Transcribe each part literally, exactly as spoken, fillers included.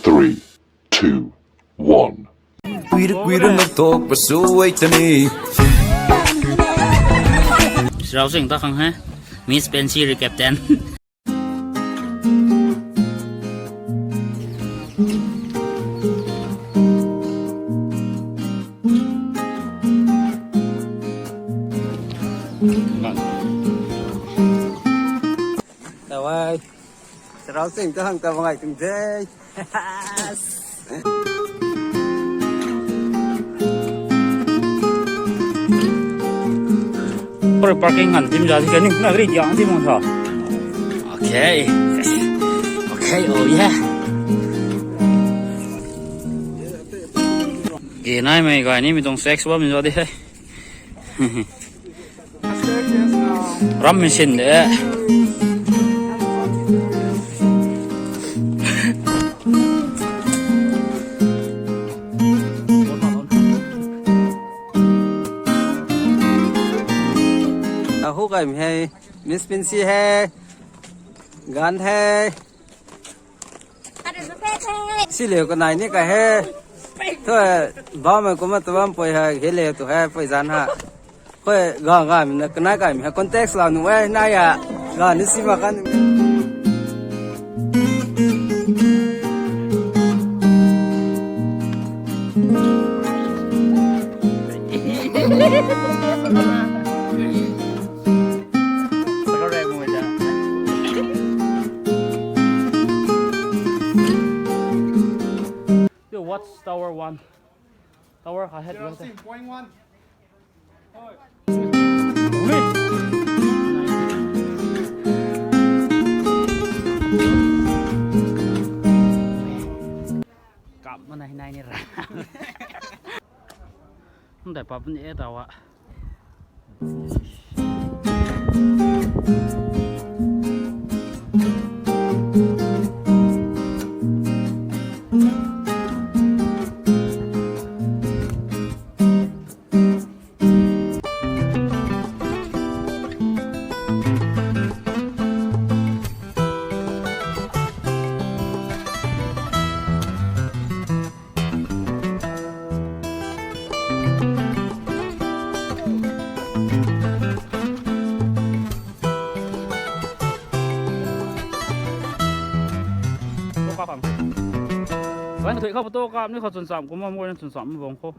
Three, two, one. Kuira kuira na tok pasu ai tani. Srau sing ta khang hai. Miss Pensi ri captain. Tawai. Srau sing ta hang ta bangai tung de. Parking han dim ja di ka ni na ri dia di mong sa. Okay. Okay, oh yeah. Ge nai mai gai ni mi tong sex wa mi zo di hai. Ram mi sin de. Ahu kai mi hei, Miss Pinsi hei, Gan hei. Si leu kanai ni kai he. Thu, bam mai kumna tu bam pui hei, he leu tu hei, pui zan ha. Koi, ga, ga, mi na, kanai kai mi hei, context lau nu e, nai ya. Ga, ni si ma kan. Yo, what's tower one? Tower kha het. Point one. Kap mana hinai ni ra. Ndai pa pun e tawa. Wan ka thui khou photo kap ni khou chwn cham kumna mo na chwn cham bang khou.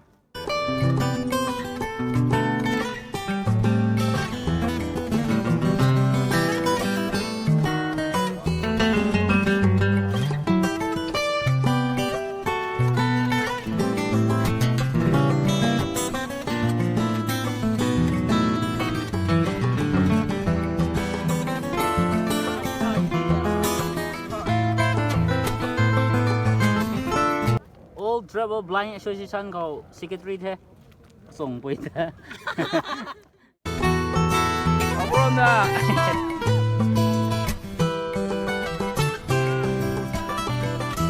All Travel Blind Association khou secretary the. Song pui the. Abron da.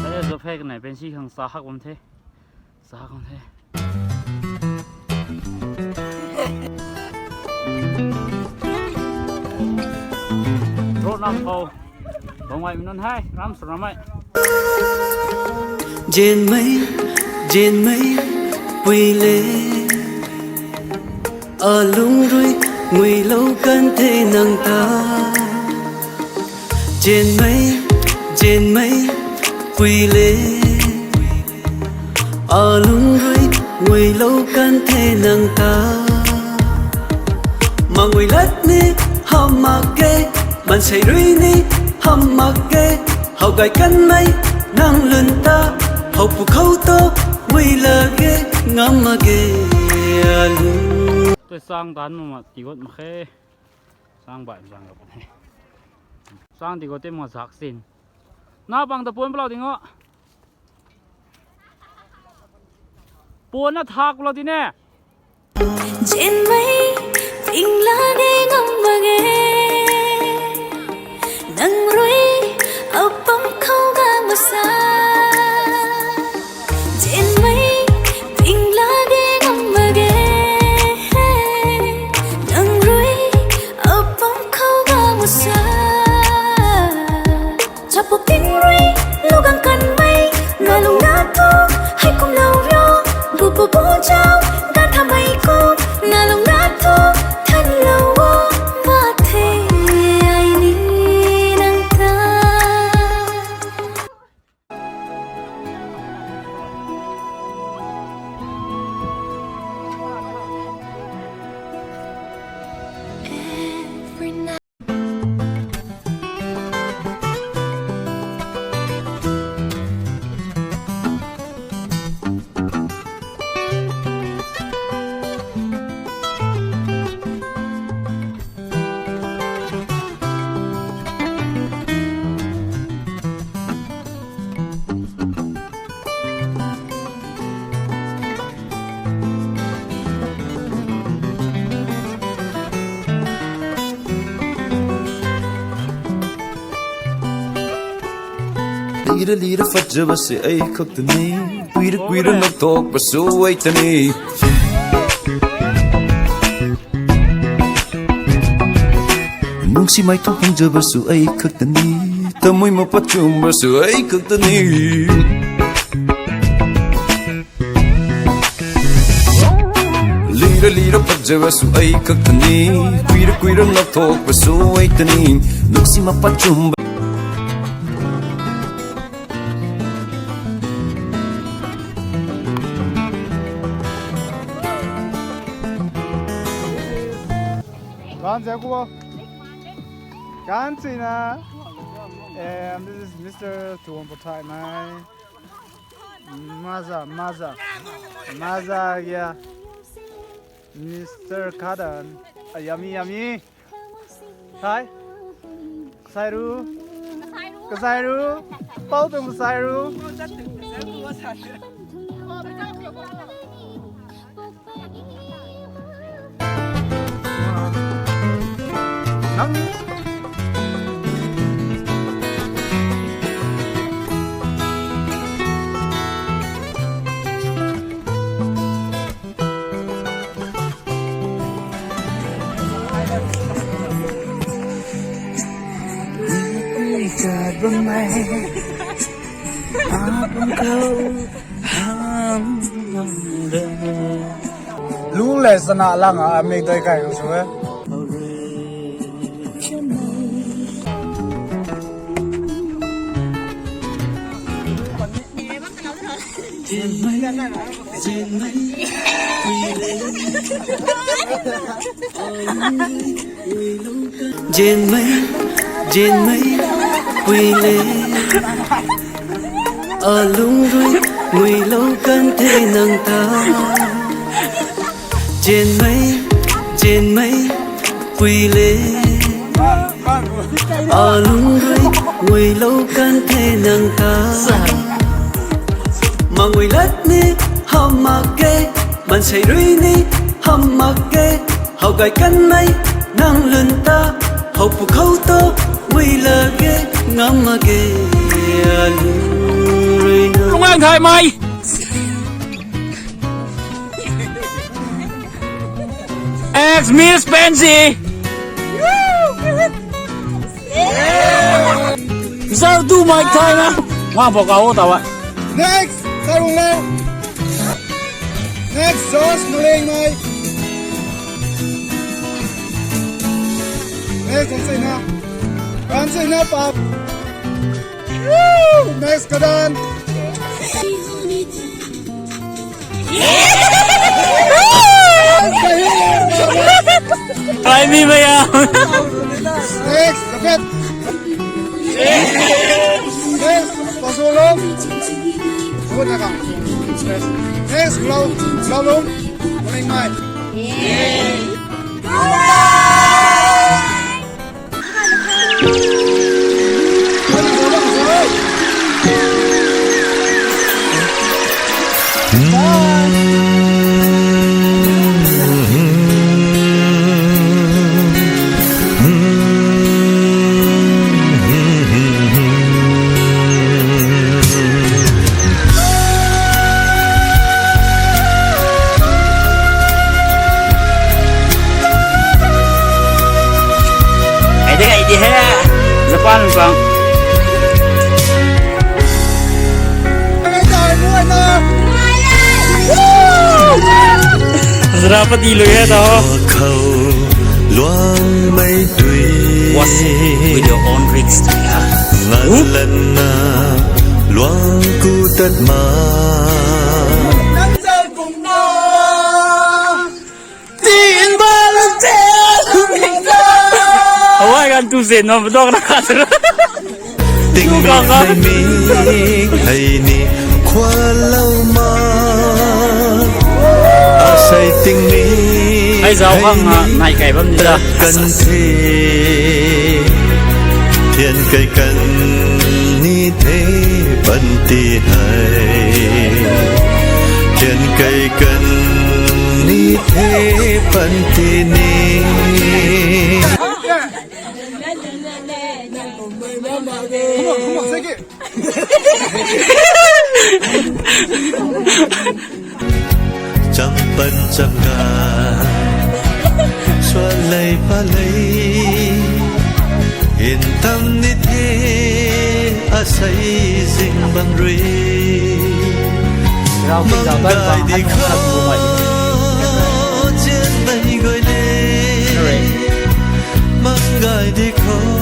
Saya Jophe kanei Pensi khang sa hak bam the. Sa hak bam the. Ro nam khou. Bangmei mi nunc hei, ram sw ramei. Zinmei, zinmei, pui le. Alung rui, nguilou kan the nang ta. Zinmei, zinmei, pui le. Alung rui, nguilou kan the nang ta. Mangui lat ni, hamh mak ge, mansei rui ni, hamh mak ge, how gay kanmei, nang lun ta, how pu khou tu, ngui la ge, ngam mak ge, alung. Tui sang tan mak ma, tigot mak khe. Sang bai sang gap ne. Sang tigot te mak zak sin. Na bang ta puan palau ding o. Puan na thak lo di ne. Zinmei, ting la de ngam mak ge. Nang rui, apam khou ga masa. Zinmei, ting la de ngam mak ge. Nang rui, apam khou ga masa. Chapuk ting rui, lugang kanmei, na Lira lira fazaba se ai khak tani, kuira kuira na thok ba su ai tani. Nungsimei thok pung jaba su ai khak tani, tamui ma pachum ba su ai khak tani. Lira lira fazaba su ai khak tani, kuira kuira na thok ba su ai tani. Nungsimei pachum ba. Ganze kuo. Ganze na. And this is Mister Tuan Pathai Nai. Maza, maza. Maza ya. Mister Kadan. Ah, yummy, yummy. Thai. Kasairu. Kasairu. Pau tuang kasairu. Lu le sana lang a, amik doi kai su e. Zinmei, zinmei, pui le. Alung rui, nguilou kan the nang ta. Zinmei, zinmei, pui le. Alung rui, nguilou kan the nang ta. Mangui lat ni, hammak ke, mansei rui ni, hammak ke. How gay kanmei nang lun ta, how pu khou to, ui lage, ngam mak ge, alung rui na. Lunglang thai mai. Ex Miss Pansy. Zau tu mai thai na. Wang po kau ta wa. Next, Sarung Lau. Next, Josh Malingmei. Next, Kansina. Kansina Pap. Woo! Next, Kadan. Ai mi maya. Next, David. Next, Pasulung. Good na kang. Next, Glau, Glaulung. Morning, mate. Ai de, ai de he. Japan bang. Zara pati lui he ta ho. Khou luang mei tui. What? With your own risk. Ngan lan na luang ku tat ma. Tin ba lan te. Hawai kan tu zen ma dok na. Ting mi hai mi hai ni khua lou ma. Asei ting mi hai zau khang na nai kai bam ni da. Kan the thian kai kan ni the pan ti hai. Thian kai kan ni the pan ti ni. Come on, come on, take it. Champan chamga, suan lei pa lei, in tam ni the, asei zing bam rui. Rau pin zau tan bang, han hung lat bu mai. Chian dai guay le, mang gai di kho.